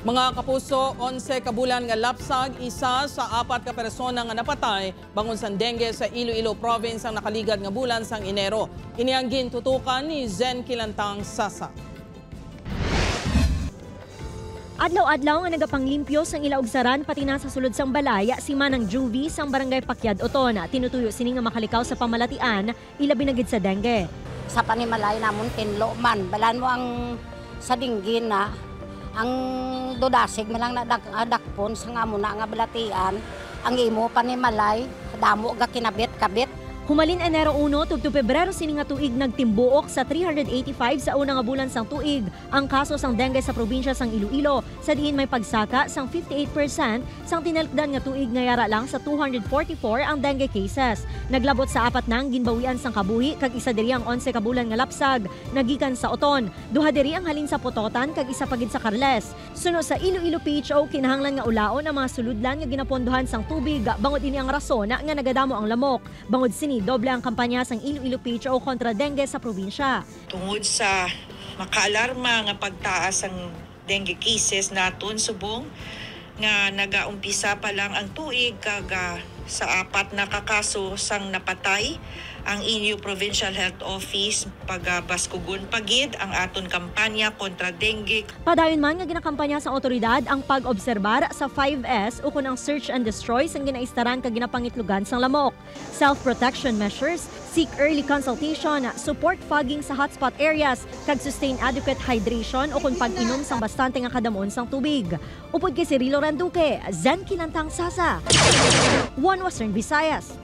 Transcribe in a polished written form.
Mga kapuso, 11 ka bulan nga lapsag, isa sa apat ka persona nga napatay bangon sa dengue sa Iloilo Province ang nakaligad nga bulan sang Enero. Ini ang gintutukan ni Zen Kilantang Sasa. Adlaw-adlaw nga nagapanglimpyo sang ila ugsaran pati na sa sulod sang balay si Manang Juvie sang Barangay Pakyad Oton. Tinutuyo sini nga makalikaw sa pamalatian, ilabi na gid sa dengue. Sa panimalay namon tinlo man, balan mo ang sa dinggin na ang dudasig man lang na dakpon sa nga muna nga balatian ang imo panimalay damo ga kinabit-kabit. Humalin Enero 1 tubto Pebrero sini nga tuig, nagtimbuok sa 385 sa una nga bulan sang tuig ang kaso sang dengue sa probinsya sang Iloilo, sa diin may pagsaka sang 58% sang tinalakdan nga tuig nga yara lang sa 244 ang dengue cases. Naglabot sa apat nang ginbawian sang kabuhi kag isa diri ang 11 ka bulan nga lapsag nagikan sa Oton. Duha diri ang halin sa Pototan kag isa pa gid sa Carles. Suno sa Iloilo PHO, kinahanglan nga ulaon ang mga suludlan nga ginapondohan sang tubig bangod ini ang rason nga nagadamo ang lamok. Bangod sini, doble ang kampanya sang Iloilo PHO kontra dengue sa probinsya. Tungod sa makaalarma nga pagtaas ang dengue cases naton subong nga nagaumpisa pa lang ang tuig kag sa apat na kakaso sang napatay, ang inyo Provincial Health Office pagabaskugon pagid ang aton kampanya kontra dengue. Padayon man nga ginakampanya sa otoridad ang pag-obserbar sa 5S o kun ang search and destroy sang ginaistaran kag ginapangitlugan sang lamok. Self-protection measures, seek early consultation, support fogging sa hotspot areas, kag sustain adequate hydration o kun pag-inom sang bastante nga kadamon sang tubig. Upod kay Cirilo Randuque, Zen Kinantang Sasa. One Western Visayas.